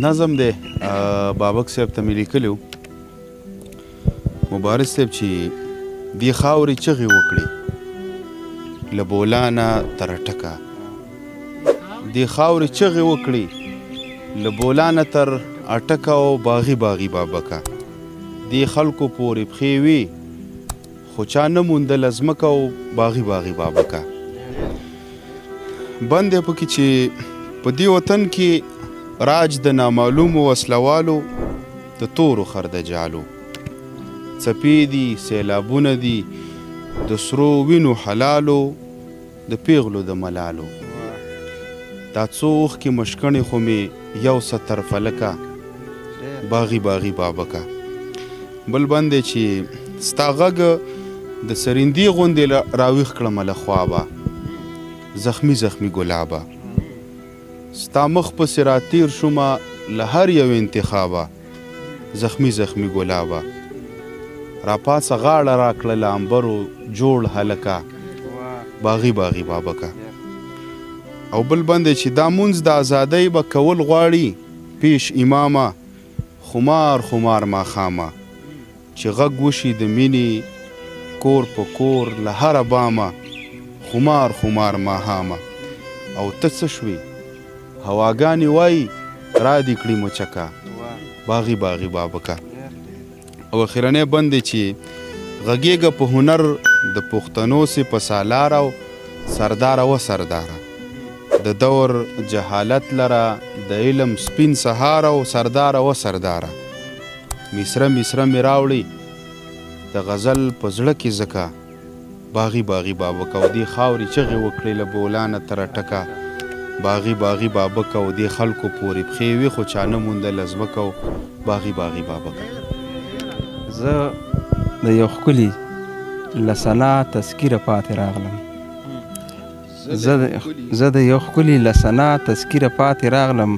نظم دی، بابک صاحب ته مې لیکلی و. مبارز صاحب چې دې خاورې چغې وکړې له بولانه تر اټکه، دې خاورې چغې وکړې له بولانه تر اټکه او باغي باغي بابکه، دې خلکو پورې پښې وې خو چا نه موندله ځمکه او باغي باغي بابکه. بند دی پکې چې په دې وطن کې راج د نامعلومو وسلوالو د تورو خردجالو، څپې دي سیلابونه دي د سرو وینو حلالو د پیغلو د ملالو، دا څو اوښکې مشکڼې خو مې یو څه تر فلکه باغي باغي بابکه. بل بند دی چې ستا غږ د سرندې غوندې راویښ کړمه له خوابه زخمی زخمی ګلابه، ستا مخ پسې راتیر شومه له هر یو انتخابه زخمی زخمی ګلابه، راپاڅه غاړه راکړه له عنبرو جوړ هلکه باغي باغي بابکه. او بل بند دی چې دا مونځ د ازادۍ به کول غواړي پیش امامه خمار خمار ماښامه، چې غږ وشي د مینې کور په کور له هره بامه خمار خمار ماهامه. او ته څه شوې هواګانې وایي را دې کړي مچکه باغي باغي بابکه. او اخرنی بند دی چې غږېږه په هنر د پښتنو سې په سالار او سرداره و سرداره، د دور جهالت لره د علم سپین سهار او سرداره و سرداره، مصره مصره مې راوړي د غزل په زړه کې ځکه باغي باغي بابکه. او دې خاورې چغې وکړې له بولانه تر اټکه باغي باغي بابکه، او دې خلکو پورې پښې وې خو چا نه موندله ځمکه او باغي باغي بابکه. زه د یو ښکلي له ثنا تذکیره پاتې راغلم، زه د یو ښکلي له ثنا تذکیره پاتې راغلم،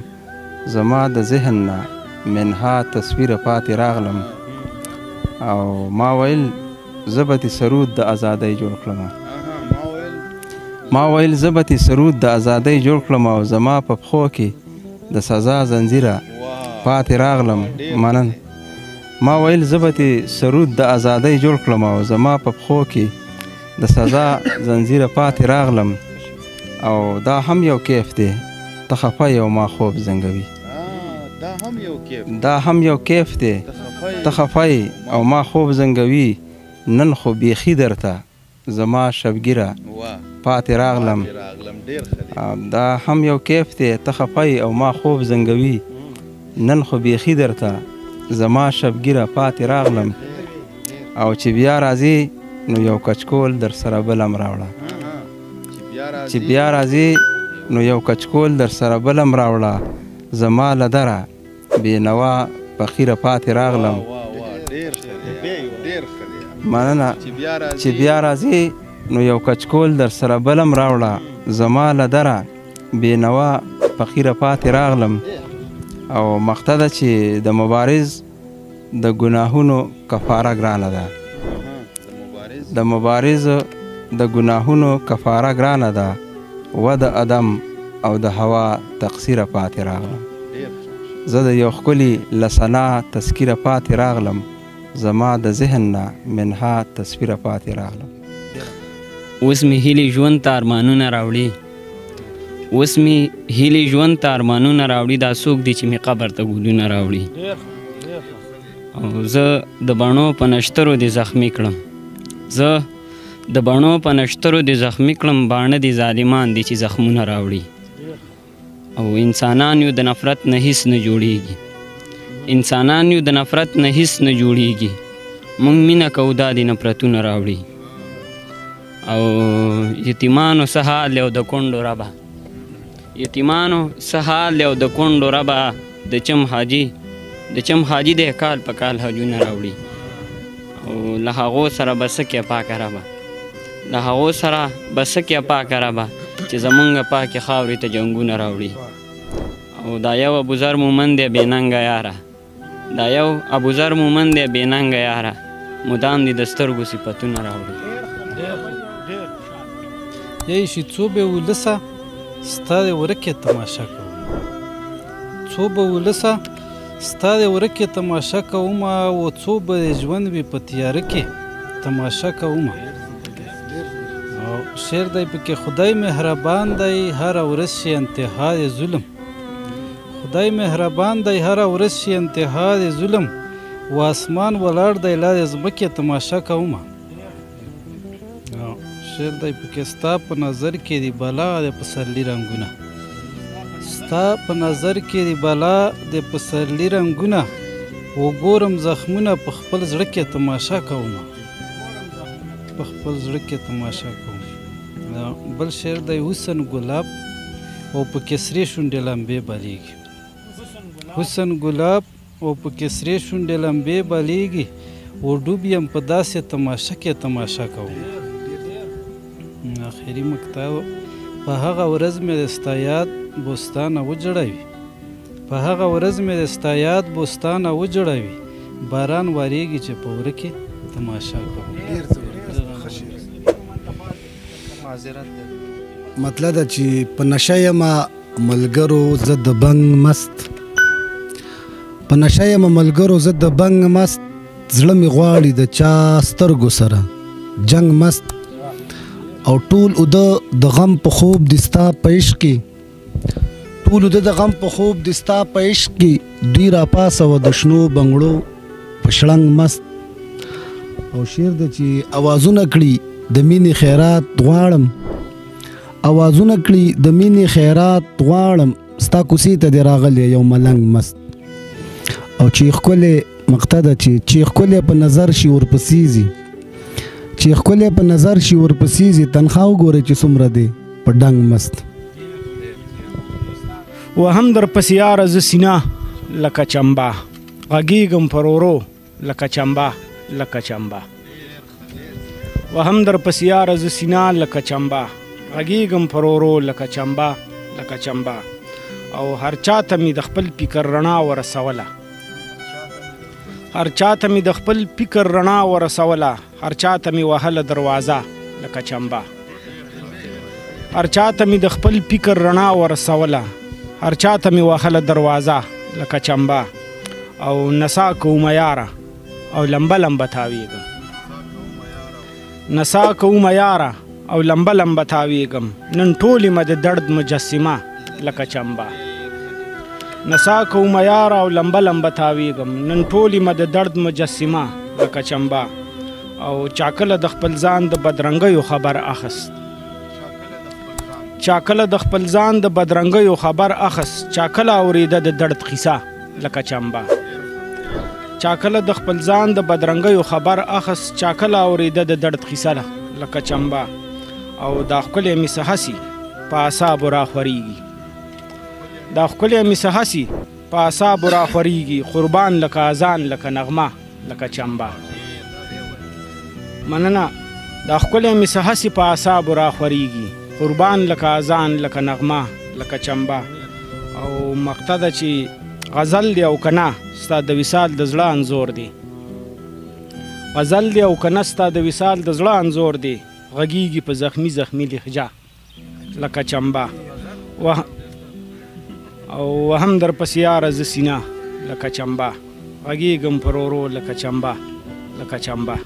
زما د ذهن نه منها تصویره پاتې راغلم. او ما ویل زه به دې سرود د ازادۍ جوړ کړم، ما ویل زه به دې سرود د ازادۍ جوړ کړم، او زما په پښو کې د سزا زنځیره پاتې راغلم. مننه. ما ویل زه به دې سرود د ازادۍ جوړ کړم، او زما په پښو کې د سزا زنځیره پاتې راغلم. او دا هم یو کیف دی، ته خفه یې او ما خوب زنګوي، دا هم یو کیف دی، ته خفه یې او ما خوب زنګوي، نن خو بیخي درته زما شبګیره پاتې راغلم. دا هم یو کیف دی، ته خفه یې او ما خوب زنګوي، نن خو بیخي درته زما شبګیره پاتې راغلم. او چې بیا راځې نو یو کچکول در سره بلم راوړه، چې بیا راځې نو یو کچکول در سره بلم راوړه، زما له دره بې نوا فقیره پاتې راغلم. مننه. چې بیا راځې نو یو کچکول در سره بلم راوړه، زما له دره بې نوا فقیره پاتې راغلم. او مقطع ده چې د مبارز د ګناهونو کفاره ګرانه ده، د مبارز د ګناهونو کفاره ګرانه ده، و د ادم او د هوا تقصیره پاتې راغلم. زه د یو ښکلي له ثنا تذکیره پاتې راغلم، زما د ذهن نه منها تصویره پاتې راغلم. اوس مې هیلې ژوند ته ارمانونه راوړي، اوس مې هیلې ژوند ته ارمانونه راوړي، دا څوک دي چې مې قبر ته ګلونه راوړي. او زه د بڼو په نشترو دې زخمي کړم، زه د بڼو په نشترو دې زخمي کړم، باڼه دي ظالمان دي چې زخمونه راوړي. او انسانان یو د نفرت نه هیڅ نه جوړیږي، انسانان یو د نفرت نه هیڅ نه جوړیږي، موږ مینه کوو دا دي نفرتونه راوړي. او یتیمانو څه حال دی او د کونډو ربه، یتیمانو څه حال دی او د کونډو ربه، د چم حاجي د چم حاجي دی کال په کال حجونه راوړي. او له هغو سره به څه کې پاکه ربه، له هغو سره به څه کې پاکه ربه، چې زمونږ پاکې خاورې ته جنګونه راوړي. او دا یو ابوذر مومند دی بې ننګه یاره، دا یو ابوذر مومند دی بې ننګه یاره، مدام دې د سترګو صفتونه راوړي. یی شي څو بې ولسه ستا د ورکې تماشه کوم، څو به ولسه ستا د ورکې تماشه کومه، او څو به ژوند وي په تیاره کې تماشه کومه. او شعر دی پکې خدای مهربان دی هره ورځ شي انتها د ظلم، خدای مهربان دی هره ورځ شي انتها د ظلم، و اسمان ولاړ دی لا د ځمکې تماشه کومه. شعر دی پکې ستا په نظر کې دی بلا د پسرلي رنګونه، ستا په نظر کې دی بلا د پسرلي رنګونه، وګورم زخمونه په خپل زړه کې تماشه کومه، په خپل زړه کې تماشه کوم. بل شعر دی حسن ګلاب او پکې سرې شونډې لمبې بلیږي، حسن ګلاب او پکې سرې شونډې لمبې بلیږي، او ډوب یم په داسې تماشه کې تماشه کوم. اخري مقطع په هغه ورځ مې د ستا یاد بوستانه وجړوي، په هغه ورځ مې د ستا یاد بوستانه وجړوي، باران وریږي چې په وره کې تماشه کوم. مطلب ده چې په نشه یمه ملګرو زه د بنګ مست، په نشه یمه ملګرو زه د بنګ مست، زړه مې غواړي د چا سترګو سره جنګ مست، او ټول اوده د غم په خوب دي ستا په عشق کې، ټول اوده د غم په خوب دي ستا په عشق کې، دوی راپاڅوه د شنو بنګړو په شړنګ مست. او شعر دی چې اوازونه کړي د مینې خیرات غواړم، اوازونه کړي د مینې خیرات غواړم، ستا کوڅې ته دی راغلی یو ملنګ مست. او چې ښکلې مقطع ده چې ښکلی په نظر شي ورپسې ځي، چې ښکلی په نظر شي ورپسې ځي، تنخوا وګورئ چې څومره دی په ډنګ مست. وهم درپسې یاره زه سینه لکه چمبه، غږېږم پر ورو لکه چمبه لکه چمبه، وهم درپسې یاره زه سینه لکه چمبه، غږېږم پر ورو لکه چمبه لکه چمبه. او هر چا ته مې د خپل فکر رڼا ورسوله، هر چا ته مې د خپل فکر رڼا ورسوله، هر چا ته مې وهله دروازه لکه چمبه، هر چا ته مې د خپل فکر رڼا ورسوله، هر چا ته مې وهله دروازه لکه چمبه. او نسا کومه یاره او لمبه لمبه تاویږم، نسا کومه یاره او لمبه لمبه تاویږم، نن ټول یمه د دړد مجسمه لکه چمبه، نسا کومه یاره او لمبه لمبه تاویږم، نن ټول یمه د دړد مجسمه لکه چمبه. او چا کله د خپل ځان د بدرنګیو خبر اخست، چا کله د خپل ځان د بدرنګیو خبر اخست، چا کله اورېده د دړد قیصه لکه چمبه، چا کله د خپل ځان د بدرنګیو خبر اخست، چا کله اورېده د دړد قیصه لکه چمبه. او دا ښکلی مې څه هسې په اعصابو راخورېږي، دا ښکلی مې څه هسې په اعصابو راخورېږي، قربان لکه اذان لکه نغمه لکه چمبه. مننه. دا ښکلی مې څه هسې په اعصابو راخورېږي، قربان لکه اذان لکه نغمه لکه چمبه. او مقطع ده چې غزل دی او که نه ستا د وصال د زړه انځور دی، غزل دی او که نه ستا د وصال د زړه انځور دی، غږېږي په زخمي زخمي لهجه لکه چمبه. او وهم درپسې یاره زه سینه لکه چمبه، غږېږم پر ورو لکه چمبه لکه چمبه.